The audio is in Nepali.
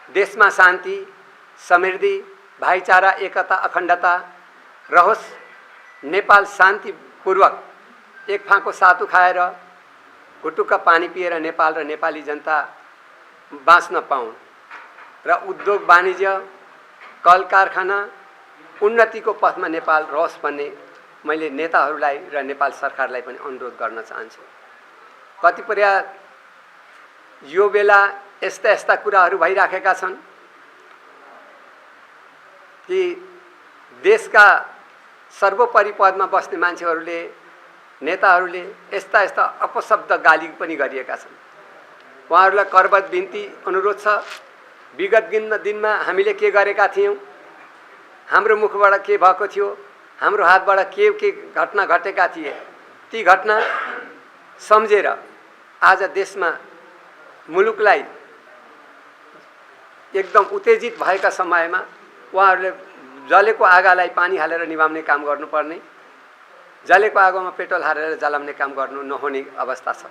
देशमा शान्ति, समृद्धि, भाइचारा, एकता, अखण्डता रहोस्। नेपाल शान्तिपूर्वक एक फाँको सातु खाएर घुटुक्क पानी पिएर नेपाल र नेपाली जनता बाँच्न पाउन् र उद्योग वाणिज्य, कल कारखाना उन्नतिको पथमा नेपाल रहोस् भन्ने मैले नेताहरूलाई र नेपाल सरकारलाई पनि अनुरोध गर्न चाहन्छु। कतिपय यो बेला यस्ता यस्ता कुराहरू भइराखेका छन् कि देशका सर्वोपरि पदमा बस्ने मान्छेहरूले, नेताहरूले यस्ता यस्ता अपशब्द गाली पनि गरिएका छन्। उहाँहरूलाई करबद्ध बिन्ती अनुरोध छ, विगत दिनमा हामीले के गरेका थियौँ, हाम्रो मुखबाट के भएको थियो, हाम्रो हातबाट के घटना घटेका थिए, ती घटना सम्झेर आज देशमा मुलुकलाई एकदम उत्तेजित भएका समयमा उहाँहरूले जलेको आगालाई पानी हालेर निभाउने काम गर्नुपर्ने, जलेको आगोमा पेट्रोल हालेर जलाउने काम गर्नु नहुने अवस्था छ।